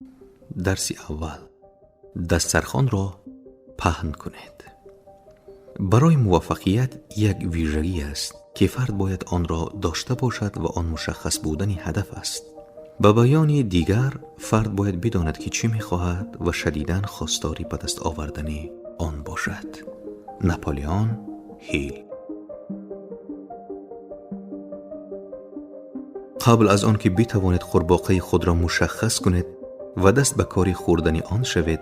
Дарси аввал: дастархонро паҳн кунед. Барои муваффақият як вижагӣ аст, ки фард бояд онро дошта бошад ва он мушаххас будани ҳадаф аст. Ба баёни дигар, фард бояд бидонад, ки чӣ мехоҳад ва шадидан хостори ба даст овардани он бошад. Наполеон Ҳил. Қабл аз он ки битавонед қурбоқаи худро мушаххас кунед ва даст ба кори хӯрдани он шавед,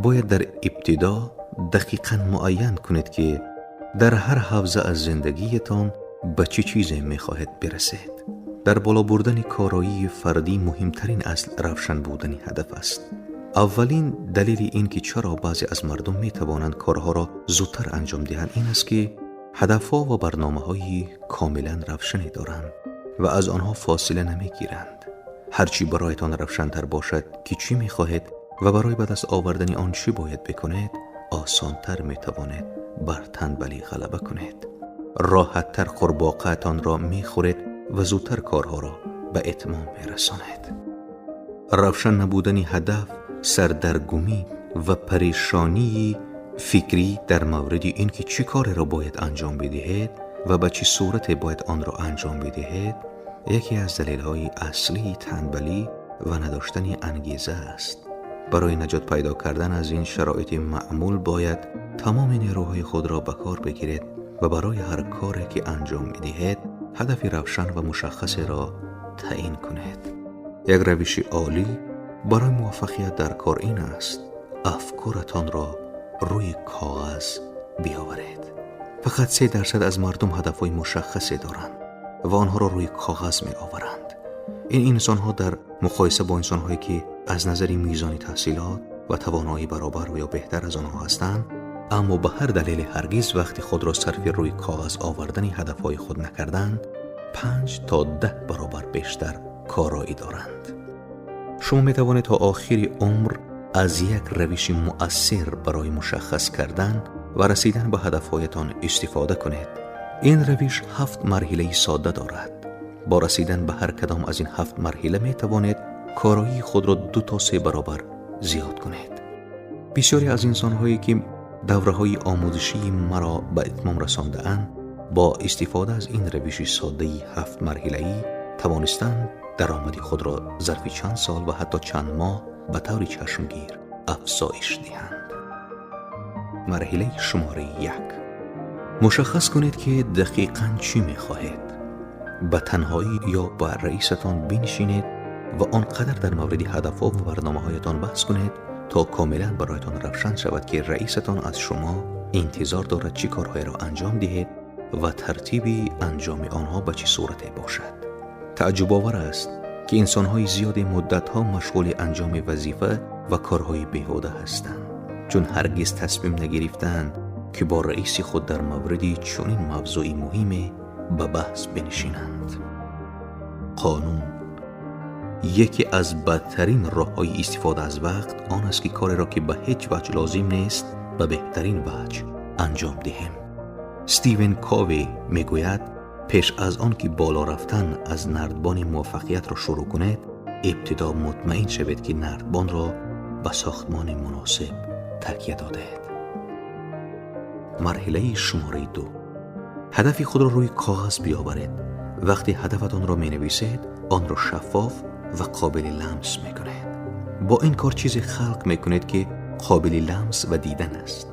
бояд дар ибтидо дақиқан муайян кунед, ки дар ҳар ҳавза аз зиндагиятон ба чӣ чизе мехоҳед бирасед. Дар боло бурдани короии фардӣ муҳимтарин асл равшан будани ҳадаф аст. Аввалин далели ин ки чаро баъзе аз мардум метавонанд корҳоро зудтар анҷом диҳанд, ин аст, ки ҳадафҳо ва барномаҳои комилан равшане доранд ва аз онҳо фосила намегиранд. Ҳарчи бароятон равшантар бошад, ки чӣ мехоҳед ва барои ба даст овардани он чӣ бояд бикунед, осонтар метавонед бар танбалӣ ғалаба кунед. Роҳаттар қурбоқаатонро мехӯред ва зудтар корҳоро ба итмом мерасонед. Равшан набудани ҳадаф, сардаргумӣ ва парешонии фикрӣ дар мавриди ин ки чӣ кореро бояд анҷом бидиҳед ва ба чӣ сурате бояд онро анҷом бидиҳед, яке аз далелҳои аслии танбалӣ ва надоштани ангеза аст. Барои наҷот пайдо кардан аз ин шароити маъмул бояд тамоми нерӯҳои худро ба кор бигиред ва барои ҳар коре ки анҷом медиҳед ҳадафи равшан ва мушаххасеро таъин кунед. Як равиши олӣ барои муваффақият дар кор ин аст: афкоратонро рӯи коғаз биёваред. Фақат 3% аз мардум ҳадафҳои мушаххасе доранд ва онҳоро рӯи коғаз меоваранд. Ин инсонҳо дар муқоиса бо инсонҳое ки аз назари мизони таҳсилот ва тавоноӣ баробар ва ё беҳтар аз онҳо ҳастанд, аммо ба ҳар далеле ҳаргиз вақти худро сарфи рӯи коғаз овардани ҳадафҳои худ накарданд, 5 то 10 баробар бештар короӣ доранд. Шумо метавонед то охири умр аз як равиши муассир барои мушаххас кардан ва расидан ба ҳадафҳоятон истифода кунед. Ин равиш 7 марҳилаи сода дорад. Бо расидан ба ҳар кадом аз ин 7 марҳила метавонед короии худро 2 то 3 баробар зиёд кунед. Бисёре аз инсонҳое ки давраҳои омӯзишии маро ба итмом расондаанд, бо истифода аз ин равиши содаи 7 марҳилаӣ тавонистанд даромади худро зарфи чанд сол ва ҳатто чанд моҳ ба таври чашмгир афзоиш диҳанд. Марҳилаи шумораи 1: мушаххас кунед, ки дақиқан чӣ мехоҳед. Ба танҳоӣ ё ба раисатон бинишинед ва он қадар дар мавриди ҳадафҳо ва барномаҳоятон баҳс кунед, то комилан бароятон равшан шавад, ки раисатон аз шумо интизор дорад чӣ корҳоеро анҷом диҳед ва тартиби анҷоми онҳо ба чӣ сурате бошад. Таъҷубовар аст, ки инсонҳои зиёде муддатҳо машғули анҷоми вазифа ва корҳои беҳуда ҳастанд, чун ҳаргиз тасмим нагирифтаанд, ки бо раиси худ дар мавриди чунин мавзӯи муҳиме ба баҳс бинишинанд. Қонун. Яке аз бадтарин роҳҳои истифода аз вақт он аст, ки кореро, ки ба ҳеҷ ваҷҳ лозим нест, ба беҳтарин ваҷҳ анҷом диҳем. Стивен Кови мегӯяд, пеш аз он ки боло рафтан аз нардбони муваффақиятро шурӯъ кунед, ибтидо мутмаин шавед, ки нардбонро ба сохтмони муносиб такя додаед. Марҳилаи шумораи 2: ҳадафи худро рӯи коғаз биёваред. Вақте ҳадафатонро менависед, онро шаффоф ва қобили ламс мекунед. Бо ин кор чизе халқ мекунед, ки қобили ламс ва дидан аст.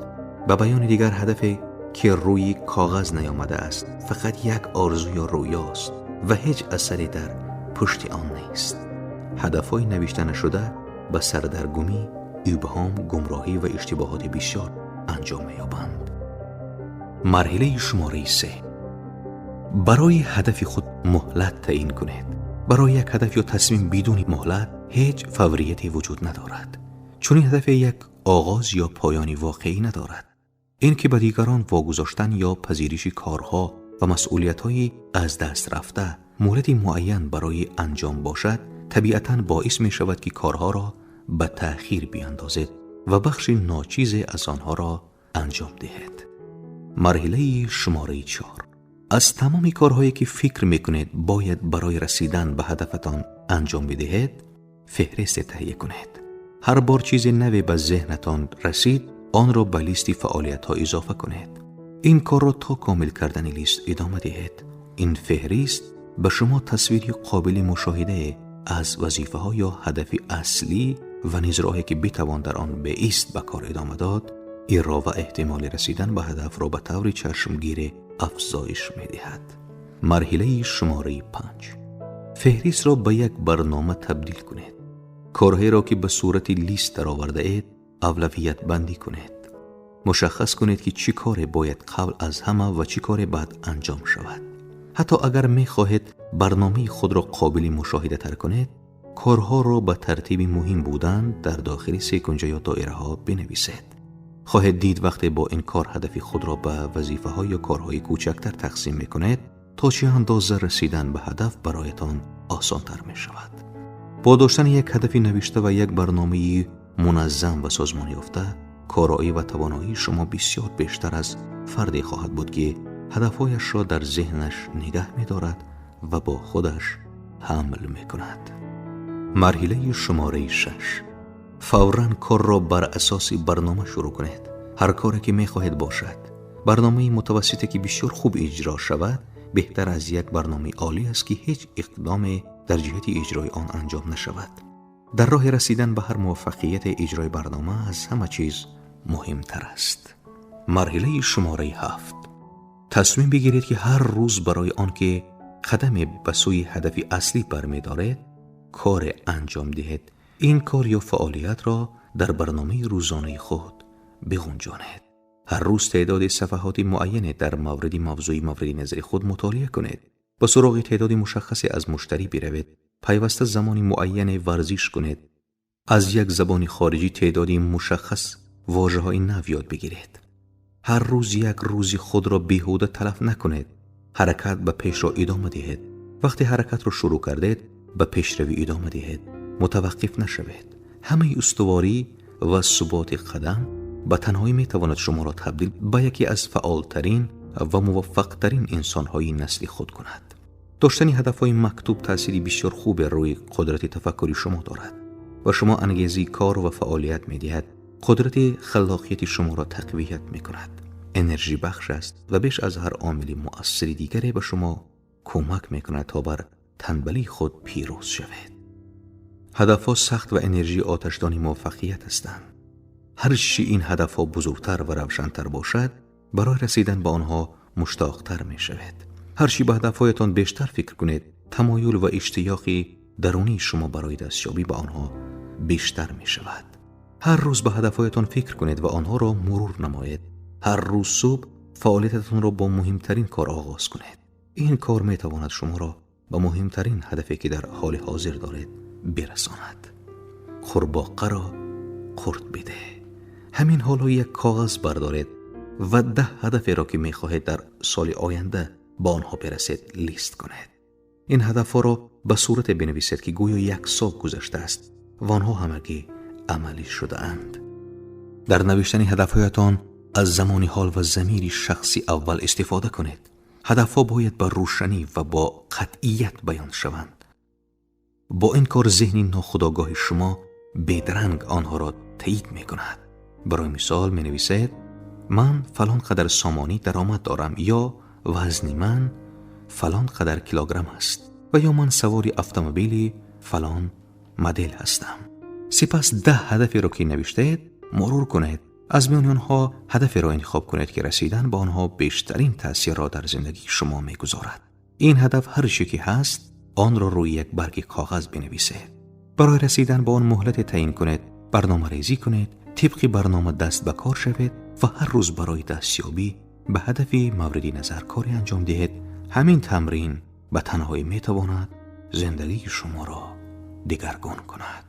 Ба баёни дигар, ҳадафе ки рӯи коғаз наёмадааст, фақат як орзу ё рӯёст ва ҳеҷ асаре дар пушти он нест. Ҳадафҳои навишта нашуда ба сардаргумӣ, ибҳом, гумроҳӣ ва иштибоҳоти бисёр анҷом меёбанд. Марҳилаи шумораи 3: барои ҳадафи худ муҳлат таъин кунед. Барои як ҳадаф ё тасмим бидуни муҳлат ҳеҷ фаврияте вуҷуд надорад. Чунин ҳадафе як оғоз ё поёни воқеӣ надорад. Ин ки ба дигарон вогузоштан ё пазириши корҳо ва масъулиятҳои аз даст рафта муҳлати муайян барои анҷом бошад, табиатан боис мешавад, ки корҳоро ба таъхир биандозед ва бахши ночизе аз онҳоро анҷом диҳед. Марҳилаи шумораи 4: аз тамоми корҳое ки фикр мекунед бояд барои расидан ба ҳадафатон анҷом бидиҳед, феҳристе таҳия кунед. Ҳар бор чизи наве ба зеҳнатон расид, онро ба листи фаъолиятҳо изофа кунед. Ин корро то комил кардани лист идома диҳед. Ин феҳрист ба шумо тасвири қобили мушоҳидае аз вазифаҳо ё ҳадафи аслӣ ва низ роҳе ки битавон дар он беист ба кор идома дод, иро ва эҳтимоли расидан ба ҳадафро ба таври чашмгире афзоиш медиҳад. Марҳилаи шумораи 5. Феҳристро ба як барнома табдил кунед. Корҳоеро ки ба сурати лист даровардаед, авлавиятбандӣ кунед. Мушаххас кунед ки чӣ коре бояд қабл аз ҳама ва чӣ коре баъд анҷом шавад. Ҳатто агар мехоҳед барномаи худро қобили мушоҳидатар кунед, корҳоро ба тартиби муҳим будан дар дохили секунҷа ё доираҳо бинависед. Хоҳед дид вақте бо ин кор ҳадафи худро ба вазифаҳо ё корҳои кӯчактар тақсим мекунед, то чӣ андоза расидан ба ҳадаф бароятон осонтар мешавад. Бо доштани як ҳадафи навишта ва як барномаи муназзам ва созмонёфта, короӣ ва тавоноии шумо бисёр бештар аз фарде хоҳад буд ки ҳадафҳояшро дар зеҳнаш нигаҳ медорад ва бо худаш ҳамл мекунад. Марҳилаи шумораи 6. Фавран корро бар асоси барнома шурӯъ кунед. Ҳар коре ки мехоҳед бошад. Барномаи мутавассите ки бисёр хуб иҷро шавад, беҳтар аз як барномаи олӣ аст ки ҳеҷ иқдоме дар ҷиҳати иҷрои он анҷом нашавад. Дар роҳи расидан ба ҳар муваффақияти иҷрои барнома аз ҳама чиз муҳимтар аст. Марҳилаи шумораи 7. Тасмим бигиред ки ҳар рӯз барои он ки қадаме ба сӯи ҳадафи аслӣ бармедоред, коре анҷом диҳед. Ин кор ё фаъолиятро дар барномаи рӯзонаи худ бигунҷонед. Ҳар рӯз теъдоди сафҳаҳоти муайяне дар мавриди мавзӯи мавриди назари худ мутолиа кунед. Ба суроғи теъдоди мушаххасе аз муштарӣ биравед. Пайваста замони муайяне варзиш кунед. Аз як забони хориҷӣ теъдоди мушаххас вожаҳои нав ёд бигиред. Ҳар рӯз як рӯзи худро беҳуда талаф накунед. Ҳаракат ба пешро идома диҳед. Вақте ҳаракатро шурӯъ кардед, ба пешравӣ идома диҳед. Мутаваққиф нашавед. Ҳамаи устуворӣ ва суботи қадам ба танҳоӣ метавонад шуморо табдил ба яке аз фаъолтарин ва муваффақтарин инсонҳои насли худ кунад. Доштани ҳадафҳои мактуб таъсири бисёр хубе рӯи қудрати тафаккури шумо дорад ва шумо ангезаи кор ва фаъолият медиҳад. Қудрати халлоқияти шуморо тақвият мекунад. Энержибахш аст ва беш аз ҳар омили муассири дигаре ба шумо кӯмак мекунад то бар танбалии худ пирӯз шавед. Ҳадафҳо сахт ва энержии оташдони муваффақият ҳастанд. Ҳар чӣ ин ҳадафҳо бузургтар ва равшантар бошад, барои расидан ба онҳо муштоқтар мешавед. Ҳар чӣ ба ҳадафҳоятон бештар фикр кунед, тамоюл ва иштиёқи дарунии шумо барои дастёбӣ ба онҳо бештар мешавад. Ҳар рӯз ба ҳадафҳоятон фикр кунед ва онҳоро мурур намоед. Ҳар рӯз субҳ фаъолиятатонро бо муҳимтарин кор оғоз кунед. Ин кор метавонад шуморо ба муҳимтарин ҳадафе ки дар ҳоли ҳозир доред бирасонад. Қурбоқаро қурт бидеҳ. Ҳамин ҳоло як коғаз бардоред ва 10 ҳадаферо ки мехоҳед дар соли оянда ба онҳо бирасед лист кунед. Ин ҳадафҳоро ба сурате бинависед ки гӯё як сол гузаштааст ва онҳо ҳамагӣ амалӣ шудаанд. Дар навиштани ҳадафҳоятон аз замони ҳол ва замири шахси аввал истифода кунед. Ҳадафҳо бояд ба рӯшанӣ ва бо қатъият баён шаванд. Бо ин кор зеҳни нохудогоҳи шумо бедранг онҳоро таъйид мекунад. Барои мисол менависед: ман фалон қадар сомонӣ даромад дорам, ё вазни ман фалон қадар килограмм аст, ва ё ман савори автомобили фалон модел ҳастам. Сипас 10 ҳадаферо ки навиштаед мурур кунед. Аз миёни онҳо ҳадаферо интихоб кунед ки расидан ба онҳо бештарин таъсирро дар зиндагии шумо мегузорад. Ин ҳадаф ҳар чӣ ки ҳаст, онро рӯи як барги коғаз бинависед. Барои расидан ба он муҳлате таъйин кунед, барномарезӣ кунед, тибқи барнома даст ба кор шавед ва ҳар рӯз барои дастёбӣ ба ҳадафи мавриди назар коре анҷом диҳед. Ҳамин тамрин ба танҳоӣ метавонад зиндагии шуморо дигаргун кунад.